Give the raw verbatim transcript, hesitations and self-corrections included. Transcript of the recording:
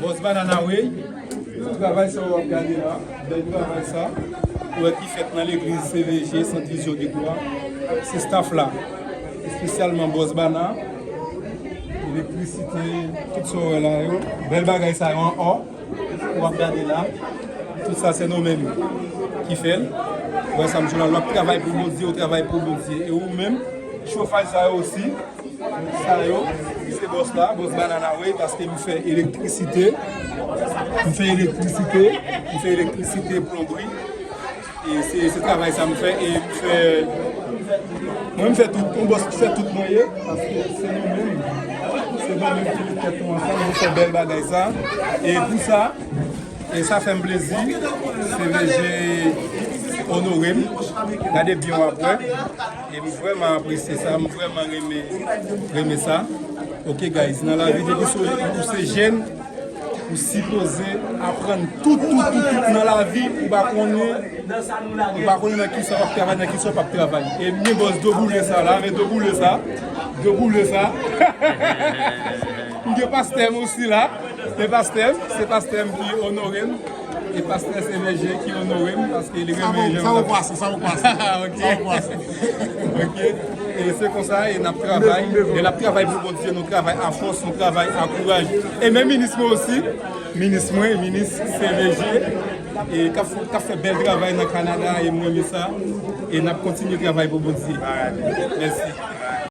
Bòs Banana Way, travay sa w ap gade la, bèl travay sa, ou wè ki fèt nan legliz C V G, Sant Vizyon Degwa, se staff la, espesyalman Bòs Bana, elektrisite, tout sa w wè la yo, bèl bagay sa yo an ò, w ap gade la, tout sa se nou menm ki fè l, ou wè sa m di w la, w ap travay pou Bondye, ou travay pou Bondye, e ou menm, chofaj sa yo osi, Sa yo, se bòs la, bòs Banana Way, paske m fè elektrisite, m fè elektrisite, m fè elektrisite, plonbri. E se, se travay sa m fè, e m fè, mwen m fè tout, yon bòs ki fè tout mwen ye, paske se nou menm, se nou menm ki met tèt nou ansanm, nou fè bèl bagay sa. E pou sa, E sa fè m plezi, C V G onore m. Gade byen w ap wè. E m vrèman apresye sa, m vrèman renmen, renmen sa. Ok guys, nan lavi depi se, ou se jèn, ou sipoze aprann tout, tout, tout, tout nan lavi, ou pa konnen, ou pa konnen nan kisa w ap travay, nan kisa w p ap travay. E m gen bòs do boule sa la, men do boule sa, do boule sa. M gen pastè m osi la. Se pastè m, se pastè m ki onore m. E pastè C V G ki onore m paske li renmen jan. Sa vo pase, sa vo pase. Ok. Sa vo pase. Ok. E se konsa, e n ap travay. E n ap travay pou Bondye, nou travay a fòs, nou travay a kouraj. E menm minis mwen osi, minis mwen, minis C V G, e k ap, k ap fè bèl travay nan Kanada, e m renmen sa. E n ap kontinye travay pou Bondye. Mèsi.